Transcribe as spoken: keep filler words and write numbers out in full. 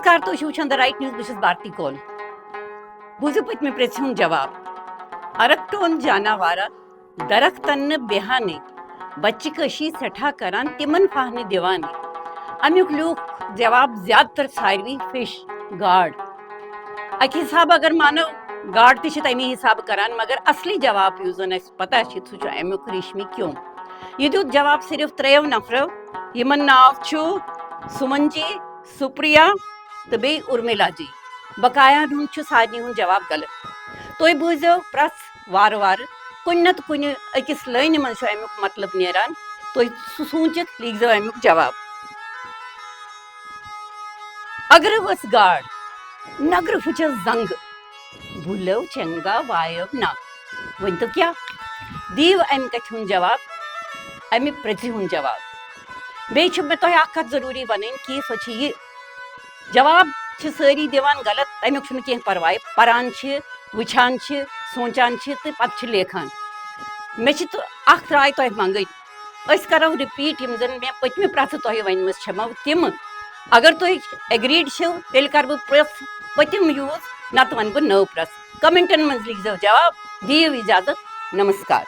نمسکار، تُہۍ چھِو وٕچھان The Right News، بہٕ چھَس بھارتی کول۔ بوٗزِو پٔتمہِ پرٛژھِ ہُنٛد جواب۔ ارکٹون جاناوارا درختن نہٕ بیہانٕے، بچہِ کٲشی سٮ۪ٹھاہ کران، تِمن فاہنہٕ دِوانٕے۔ امیُک لیوٗکھ جواب زیادٕ تر ساروی فش، گاڈ۔ اکہِ حساب اگر مانو، گاڈ تہِ چھِ تمی حساب کران، مگر اصلی جواب یُس زن اسہِ پتہ چھِ، سُہ چھُ امیُک ریشمی کیوٚم۔ یہِ دیُت جواب صرف ترٛیو نفرو، یِمن ناو چھُ سُمن جی، سُپریا تہٕ بیٚیہِ اُرمِلا جی۔ بقایاہن ہُنٛد چھُ سارنٕے ہُنٛد جواب غلط۔ تُہۍ بوٗزِو پرٛژھ وارٕ وارٕ، کُنہِ نتہٕ کُنہِ أکِس لٲنہِ منٛز چھُ امیُک مطلب نیران۔ تُہۍ سُہ سوٗنٛچِتھ لیکھزیو امیُک جواب۔ اگرٕ ؤژھ گاڈ، نگرٕ پھُچس زنٛگہٕ، بُلو چنگا وایو نا۔ ؤنۍ تو کیٛاہ؟ دِیِو امہِ کتھِ ہُنٛد جواب، امہِ پرٛژھِ ہُنٛد جواب۔ بیٚیہِ چھِ مےٚ تۄہہِ اکھ کتھ ضروٗری ونٕنۍ کہِ سۄ چھِ یہِ، جواب چھِ سٲری دِوان غلط، تمیُک چھُنہٕ کینٛہہ پرواے۔ پران چھِ، وٕچھان چھِ، سونٛچان چھِ تہٕ پتہٕ چھِ لیکھان۔ مےٚ چھِ تہٕ اکھ راے تۄہہِ منٛگٕنۍ، أسۍ کرو رِپیٖٹ یِم زن مےٚ پٔتمہِ پرٛژھٕ تۄہہِ ؤنمٕژ چھَمو تِمہٕ۔ اگر تُہۍ ایگریٖڈ چھِو، تیٚلہِ کرٕ بہٕ پرٛژھ پٔتِم یوٗز، نتہٕ ونہٕ بہٕ نٔو پرٛژھ۔ کمنٹن منٛز لیکھزیو جواب۔ دِیِو اجازت۔ نمسکار۔